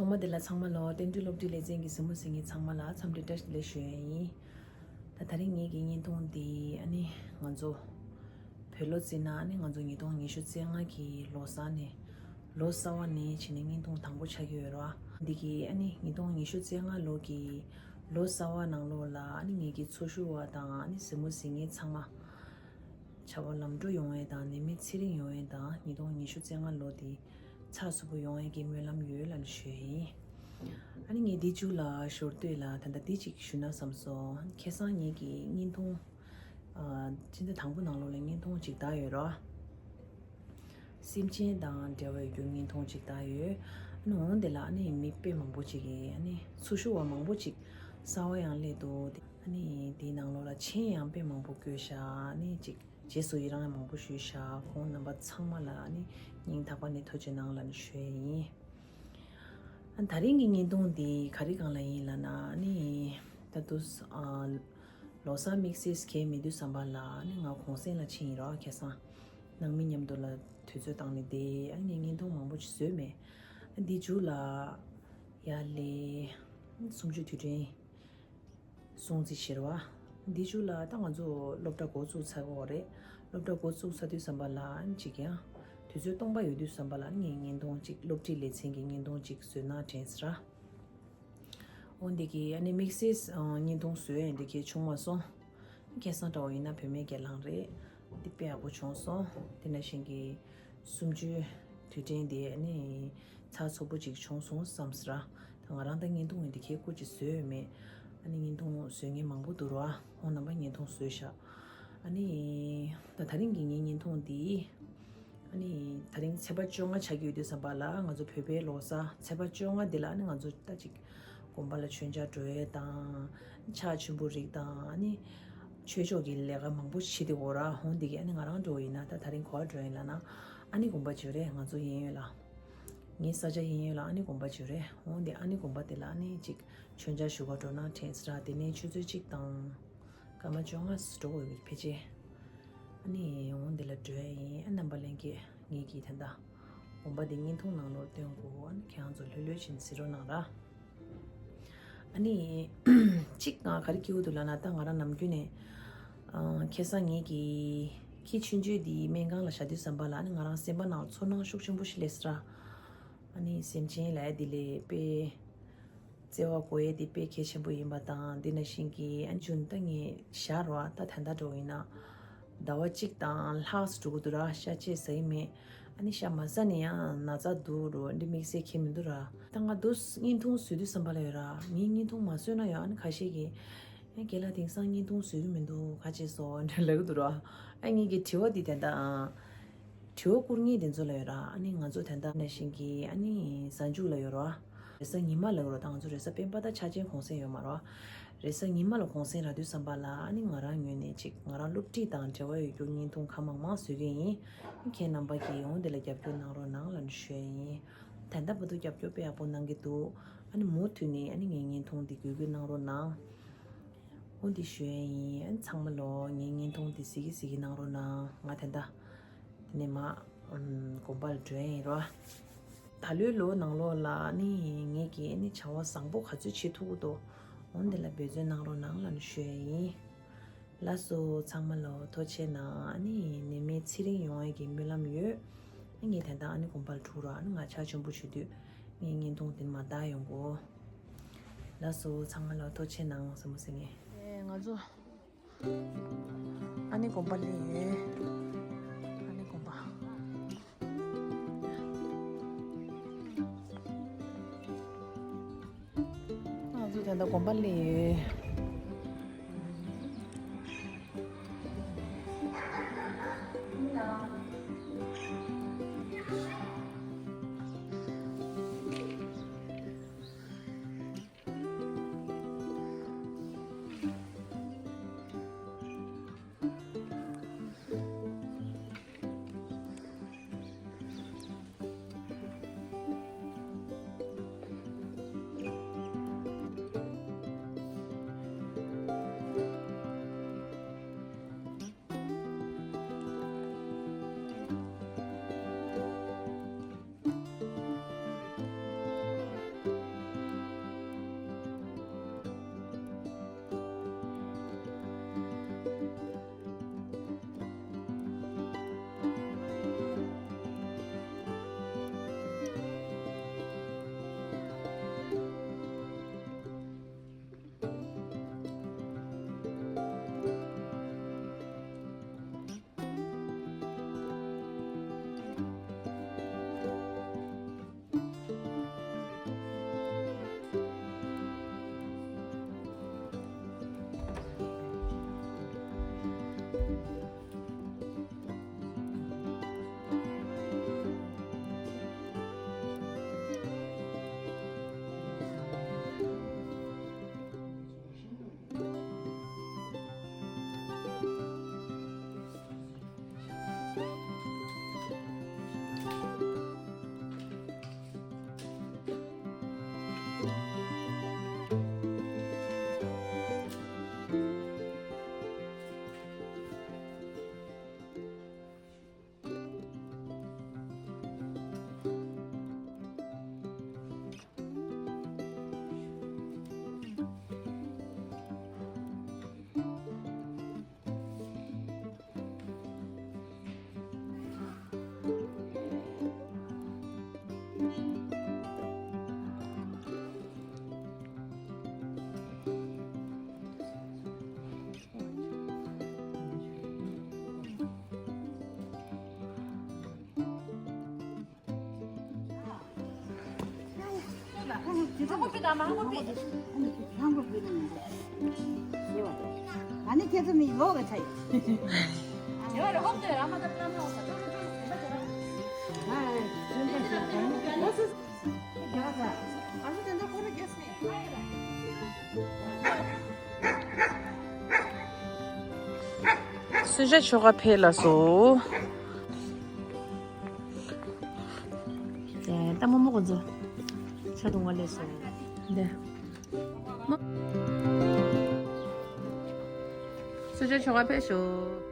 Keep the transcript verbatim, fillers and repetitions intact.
ཐོག་མ་དེ་ལ་ཚང་མ་ལོ། བསྟན་འགྲོའི་སློབ་ཁྲིད་ལེ་ཚན་གྱི་གཟིགས་མོ་གཟིགས་མཁན་ཚང་མ་ལ་འཚམས་འདྲི་བཀྲ་ཤིས་བདེ་ལེགས་ཞུ་ཡ་ཡིན། ད་དེ་རིང་ངེད་ཀྱི་བརྙན་ཐུང་འདི་ཨ་ནི་ང་ཚོ་བོད་ལོ་རྩིས་ན་ཨ་ནི་ང་ཚོ་ཉིས་སྟོང་ཉི་ཤུ་རྩ་ལྔ་གི་ལོ་གསར་ནས་ལོ་གསར་བ་ནས་བྱས་ནས་བརྙན་ཐུང་དང་པོ་ཆགས་ཀྱི་ཡོད་རེད་བ། འདི་གི་ཨ་ནི་ཉིས་སྟོང་ཉི་ཤུ་རྩ་ལྔ་ལོ་གི་ལོ་གསར་བ་ནང་ལོགས་ལ་ཨ་ནི་ངེད་ཀྱི་འཚོ་བཞུགས་པ་དང་ཨ་ནི་གཟིགས་མོ་གཟིགས་མཁན་ཚང་མ་བྱ་བ་ལམ་འགྲོ་ཡོང་བའི་དང་ནད་མེད་ཚེ་རིང་ཡོང་བའི་དང་ཉིས་སྟོང་ཉི་ཤུ་རྩ་ལྔ་ལོ་འདི་ཚགས་ཚུད་པོ་ཡོང་བའི་གི་སྨོན་ལམ་ཡོད་ལབ་ཞུ་ཡ་ཡིན། ཨ་ནི་ངས་འདི་མཇུག་ལ་ཞོར་དུས་ལ་ད་ལྟ་འདི་གཅིག་ཞུ་ན་བསམ་སོང་། ཁ་སང་ངེད་ཀྱི་བརྙན་ཐུང་ཨ་ཕྱི་ཟླ་དང་པོ་ནང་ལོགས་ལ་བརྙན་ཐུང་གཅིག་བཏང་ཡོད་རེད། སེམས་ཅན་དང་འབྲེལ་བའི་རྒྱུ་བརྙན་ཐུང་གཅིག་བཏང་ཡོད། ཨ་ནི་འོང་དེ་ལ་ཨ་ནི་མི་དཔེ་མང་པོ་ཅིག་གིས་ཨ་ནི་འཚོ་བཞུགས་པ་མང་པོ་ཅིག་གསར་པ་ཡང་སླེབས་འདུག་ཨ་ནི་དེའི་ནང་ལོགས་ལ་མཆན་ཡང་དཔེ་མང་པོ་བཀོད་ཤག་ཨ་ནི་ཅིག་རྗེས་སུ་ཡི་རང་ཡང་མང་པོ་ཞུས་ཤག་ཁོང་རྣམ་པ་ཚང་མ་ལ་ཨ་ནི་སྙིང་ཐག་པ་ནས་ཐུགས་རྗེ་གནང་ལབ་ནས་ཞུ་ཡ་ཡིན། ཨ་ད་རིང་གི་བརྙན་ཐུང་འདི་ག་རེ་སྒང་ལ་ཡིན་ལབ་ན་ཨ་ནི་ད་དུང་ཨ་ལོ་གསར་དམིགས་བསལ་གང་ཡང་མེད་དུས་ཙམ་པ་ལ་ཨ་ནི་ང་གུང་སེང་ལ་ཕྱིན་ཡིན་རོགས། ཁ་སང་ནང་མི་མཉམ་དུ་ལ་དུས་ཚོད་བཏང་ནས་བསྡད། ཨ་ནི་བརྙན་ཐུང་མང་པོ་ཅིག་བཟོས་མེད། ཨ་འདི་མཇུག་ལ་ཡར་ལས་གསུམ་བཅུའི་དུས་དྲན་སྲུང་བརྩི་བྱེད་རོགས། འདི་མཇུག་ལ་ད་ང་ཚོ་སློབ་གྲྭ་འགོ་བཙུགས་ཚར་གི་ཡོད་རེད། སློབ་གྲྭ་འགོ་བཙུགས་ཚར་དུས་ཙམ་པ་ལ་ཨ་ནི་ཅིག་ཡང་དུས་ཚོད་སྟོང་པ་ཡོད་དུས་ཙམ་པ་ལ་ཨ་ནི་ངས་བརྙན་ཐུང་ཅིག་སློབ་ཁྲིད་ལེ་ཚན་གྱི་བརྙན་ཐུང་ཅིག་བཟོས་ན་དྲན་ཟེར། འོ་འདི་གི་ཨ་ནི་དམིགས་བསལ་ཨ་བརྙན་ཐུང་བཟོ་ཡ་འདི་གའི་བྱུང་མ་སོང་། ཁ་སང་འདྲ་བོ་ཡིན་ན་བུད་མེད་སྒེར་ལངས་རེད། འདི་དཔེ་ཡག་པོ་བྱུང་སོང་། དེ་ནང་བཞིན་གྱི་གསུམ་བཅུའི་དུས་དྲན་འདི་ཨ་ནི་ཚགས་ཚུད་པོ་ཅིག་བྱུང་སོང་བསམ་ཟེར། ད་ང་རང་ད་བརྙན་ཐུང་འདི་གའི་སྐུ་ཅིག་བཟོས་ཡོད་མེད། ཨ་ནི་བརྙན་ཐུང་བཟོ་མཁན་མང་པོ་འདུག་ར། ཁོང་རྣམ་པ་བརྙན་ཐུང་བཟོས་ཤག་ཨ་ནི་ད་དེ་རིང་གི་ངའི་བརྙན་ཐུང་འདི། ཨ་ནི་དེ་རིང་ཚེས་པ་བཅོ་ལྔ་ཆགས་ཀྱི་ཡོད་དུས་ཙམ་པ་ལ་ང་ཚོ་བོད་པའི་ལོ་གསར་ཚེས་པ་བཅོ་ལྔ་འདི་ལ་ཨ་ནི་ང་ཚོ་ད་ཅིག་དགོན་པ་ལ་མཆོད་མཇལ་འགྲོ་ཡས་དང་ཕྱག་མཆོད་འབུལ་རིགས་དང་ཨ་ནི་ཆོས་ཕྱོགས་ཀྱི་ལས་ཀ་མང་པོ་བྱེད་དེ་འོ་ར། འོང་འདི་གི་ཨ་ནི་ང་རང་འགྲོ་ཡིན་ན་ད་དེ་རིང་ག་པར་འགྲོ་ཡིན་ལབ་ན་ཨ་ནི་དགོན་པ་ཅིག་ཡོད་རེད། ང་ཚོ་གཡས་གཡོན་ལ་ངའི་ས་ཆ་གཡས་གཡོན་ལ་ཨ་ནི་དགོན་པ་ཅིག་ཡོད་རེད། འོང་འདི་ཨ་ནི་དགོན་པ་དེ་ལ་ཨ་ནི་ཅིག་མཆོད་མཇལ་ཞུ་ག་འགྲོ་ན་དྲན་ཟེར། དེ་ནས་ཆུ་ཚོད་གཅིག་དང་། སྐར་མ་བཅོ་ལྔ་འགྲོ་དགོས་ཀྱི་ཕལ་ཆེར། ཨ་ནི་འོང་འདི་ལ་འགྲོ་ཡ་ཡིན། ཨ་རྣམ་པ་ལྷན་རྒྱས་ངེད་ཀྱིས་ད་ལྟ་དགོན་པ་འདི་བརྙན་ཐུང་ནང་ལོགས་སྟོན་དགོས། ཨ་ནི་ཁྱེད་རང་ཚོ་ལྷོད་ལྷོད་བྱས་ནས་གཟིགས་རོགས་གནང་ར། ཨ་ནི་གཅིག་ང་ག་རེ་སྐྱེ་བོ་འདུག་ལབ་ན་ད་ང་རང་ནམ་རྒྱུན་ནས་ཨ་ཁ་སང་ངེད་ཀྱི་ཁྱི་ཆུང་ཆུང་འདི་སྨན་ཁང་ལ་བཞག་དུས་ཙམ་པ་ལ་ཨ་ནི་ང་རང་སེམས་པ་ནང་ཚོར་སྣང་ཤུགས་ཆེན་པོ་ཞིག་སླེབས་སོང་ར། ཨ་ནི་སེམས་ཅན་ལ་འདི་ལས་དཔེ་བརྩེ་བ་དགོས་ཡས་དེ་དཔེ་གལ་ཆེན་པོ་ཡིན་པ་དང་། འདི་ནང་བཞིན་གྱི་ཨ་ནི་རྒྱུན་ད་ངས་ཞར་བ་ད་ད་ལྟ་འགྲོ་ཡིན་ན་ཟླ་བ་གཅིག་དང་ལྷག་ཙམ་འགྲོ་གི་འདུག་ར། ཤ་ཆས་ཟ་ཡི་མེད། ཨ་ནི་ཤ་མ་ཟ་ནས་ཡང་ན་ཚ་འདུག་རོ་འདི་དམིགས་བསལ་གང་ཡང་མི་འདུག་ར། ད་ང་འདུག་བརྙན་ཐུང་བཟོ་དུས་ཙམ་པ་ལ་ཡོད་ར། ངས་བརྙན་ཐུང་མ་བཟོས་ན་ཡང་ཨ་ནི་ཁ་ཤས་ཀྱིས་ཨ་རྒན་ལགས་དེང་སང་བརྙན་ཐུང་བཟོ་གི་མི་འདུག་ག་བྱས་སོང་འདྲ་ལབ་ཀྱི་འདུག་ར། ཨ་ངེད་ཀྱི་དྲི་བ་འདི་ད་ལྟ་ཨ། དྲི་བ་བསྐུར་མཁན་དེ་ཚོ་ལ་ཡོད་ར། ཨ་ནི་ང་ཚོ་ད་ལྟ་ནང་བཞིན་གྱི་ཨ་ནི་གཟའ་མཇུག་ལ་ཡོད་ར། རེས་གཟའ་ཉི་མ་ལ་ཡོད་ར། ད་ང་ཚོ་རེས་གཟའ་སྤེན་པ་ད་ཆ་ཅན་གུང་སེང་ཡོད་མ་ར། རེས་གཟའ་ཉི་མ་ལ་གུང་སེང་རག་དུས་ཙམ་པ་ལ་ཨ་ནི་ང་རང་ངོས་ནས་ཅིག་ང་རང་སློབ་ཁྲིད་དང་འབྲེལ་བ་ཡོད་རྒྱུ་བརྙན་ཐུང་གང་མང་མང་བཟོ་གི་ཡིན། ཁྱེད་རྣམ་པ་གིས་འོང་དེ་ལ་རྒྱབ་སྐྱོར་གནང་རོགས་གནང་ལབ་ནས་ཞུ་ཡ་ཡིན། ད་ལྟ་བར་དུ་རྒྱབ་སྐྱོར་དཔེ་ཡག་པོ་གནང་གི་འདུག་ཨ་ནི་མུ་མཐུད་ནས་ཨ་ནི་ངའི་བརྙན་ཐུང་འདི་དགོས་དགོས་གནང་རོགས་གནང་། འོ་འདི་ཞུ་ཡ་ཡིན། ཨ་ནི་ཚང་མ་ལོ་ངའི་བརྙན་ཐུང་འདི་གཟིགས་ཀྱི་གཟིགས་ཀྱི་གནང་རོགས་གནང་། ང་ད་ལྟ་དེ་ནས་མར་ཨམ་དགོན་པར་འགྲོ་ཡ་ཡིན་རོ། ད་ལོའི་ལོ་ནང་ལོགས་ལ་ཨ་ནི་ངེད་ཀྱིས་ཨ་ནི་བྱ་བ་བཟང་པོ་ག་ཚོད་བྱེད་ཐུབ་ཀྱི་འདུག་འོ་འདི་ལ་འབད་བརྩོན་གནང་རོགས་གནང་ལབ་ནས་ཞུ་ཡ་ཡིན། ལགས་སོ་ཚང་མ་ལོ་ཐུགས་རྗེ་གནང་། ཨ་ནི་ནད་མེད་ཚེ་རིང་ཡོང་ཡ་གི་སྨོན་ལམ་ཡོད། ཨ་ངས་ད་ལྟ་ཨ་ནི་དགོན་པར་འགྲོ་ར། ཨ་ནི་ང་ཕྱག་མཆོད་འབུལ་ཞུ་དུས་ངའི་བརྙན་ཐུང་དེ་མར་བལྟ་ཡོང་གོ། ལགས་སོ་ཚང་མ་ལ་ཐུགས་རྗེ་གནང་ཟེར་མོ་ཟེར་ངེས། ཨེ་ང་ཚོ་ཨ་ནི་དགོན་པ་སླེབས་ཡོད། ཨ་ནི་དགོན་པ། ང་ཚོ་ད་ལྟ་དགོན་པ་སླེབས་ཡོད། ཁོ་ལ་ཇི་ལྟར་ཧང་གོ་པི་དང་མ་ཧང་གོ་པི། ཧང་གོ་པི་ནང་ནས་ཡོད། ཨ་ནི་ཁྱེད་ཚོ་ནི་ལོག་ག་ཆ་ཡི། ཡོད་རེད། ཧོབ་ཏེ་ར་མ་ད་པྲ་མ་འོ་ས་ཏོ་ཏོ་ཏོ་ཟེར་བ་ཟེར་བ། ཨ་ཨ་ཨ་ཨ་ཨ་ཨ་ཨ་ཨ། སུ་ཇཱ་ཆོ་ག་ཕེབས་ལ་སོ། ད་རྨོ་མོ་ཁོ་ཚོ་ཆ་འཐུང་བ་སླེབས་སོང་། འདི། སུ་ཇཱ་ཆོ་ག་ཕེབས་ཤོག